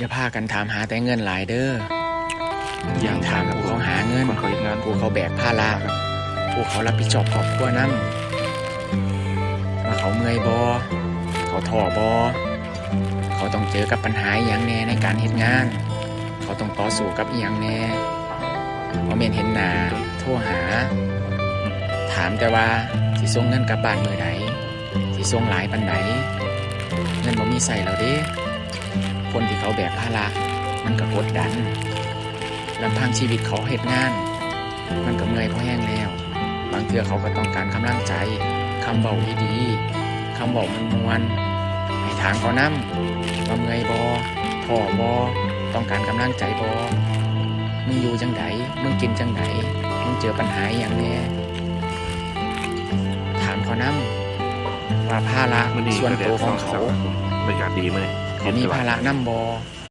ຢ່າພາກັນຖາມຫາແຕ່ເງິນຫຼາຍເດີ້. ຢ່າງຖາມຜູ້ເຂົາຫາເງິນ, ຜູ້ເຂົາແບກພາລະ, ຜູ້ເຂົາຮັບຜິດຊອບຄອບຄົວນຳ ວ່າເຂົາເມື່ອຍບໍ່, ເຂົາທໍ້ບໍ່, ເຂົາຕ້ອງເຈີກັບບັນຫາອີ່ຫຍັງແດ່ໃນການເຮັດງານ, ເຂົາຕ້ອງຕໍ່ສູ້ກັບອີ່ຫຍັງແດ່. ບໍ່ແມ່ນເຫັນໜ້າໂທຫາ, ຖາມແຕ່ວ່າຊິສົ່ງເງິນກັບບ້ານມື້ໃດ, ຊິສົ່ງຫຼາຍປານໃດ. ເງິນບໍ່ມີໃຊ້ແລ້ວເດ້. ຄົນທີ່ເຂົາແບກພາລະ ມັນກໍກົດດັນ. ລຳພັງຊີວິດເຂົາເຮັດງານ ມັນກໍເມື່ອຍພໍແຮງແລ້ວ. ບາງເທື່ອເຂົາກໍຕ້ອງການກຳລັງໃຈ, ຄຳເວົ້າດີໆ, ຄຳເວົ້າມ່ວນໆ. ໃຫ້ຖາມເຂົານຳວ່າເມື່ອຍບໍ່, ທໍ້ບໍ່, ຕ້ອງການກຳລັງໃຈບໍ່? ມຶງຢູ່ຈັ່ງໃດ? ມຶງກິນຈັ່ງໃດ? ມຶງເຈີບັນຫາອີ່ຫຍັງແດ່? ຖາມເຂົານຳວ່າພາລະສ່ວນໂຕຂອງເຂົາ, ເຂົາມີພາລະນຳບໍ່?